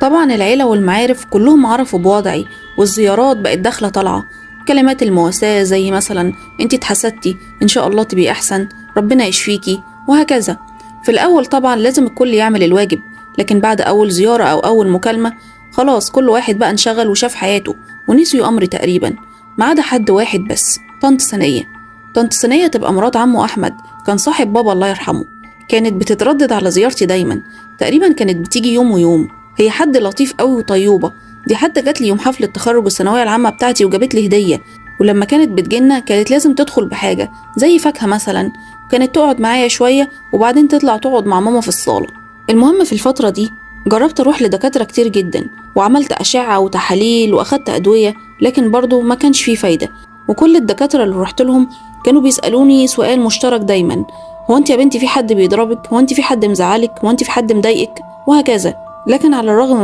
طبعا العيلة والمعارف كلهم عرفوا بوضعي، والزيارات بقت داخلة طالعة، كلمات المواساة زي مثلا انت اتحسدتي، ان شاء الله تبقي احسن، ربنا يشفيكي، وهكذا. في الاول طبعا لازم الكل يعمل الواجب، لكن بعد اول زيارة او اول مكالمة خلاص كل واحد بقى انشغل وشاف حياته ونسيوا امري تقريبا، ما عدا حد واحد بس، طنط سنية. طنط سنية تبقى مرات عمه احمد، كان صاحب بابا الله يرحمه. كانت بتتردد على زيارتي دايما، تقريبا كانت بتيجي يوم ويوم. هي حد لطيف قوي وطيوبة، دي حتى جات لي يوم حفلة تخرج الثانوية العامة بتاعتي وجابت لي هدية. ولما كانت بتجينا كانت لازم تدخل بحاجة زي فاكهة مثلا، كانت تقعد معايا شوية وبعدين تطلع تقعد مع ماما في الصالة. المهم في الفترة دي جربت أروح لدكاترة كتير جدا، وعملت أشعة وتحاليل وأخدت أدوية، لكن برضو ما كانش فيه فايدة. وكل الدكاترة اللي رحت لهم كانوا بيسألوني سؤال مشترك دايما، هو انت يا بنتي في حد بيضربك؟ هو انت في حد مزعلك؟ هو انت في حد مضايقك؟ وهكذا. لكن على الرغم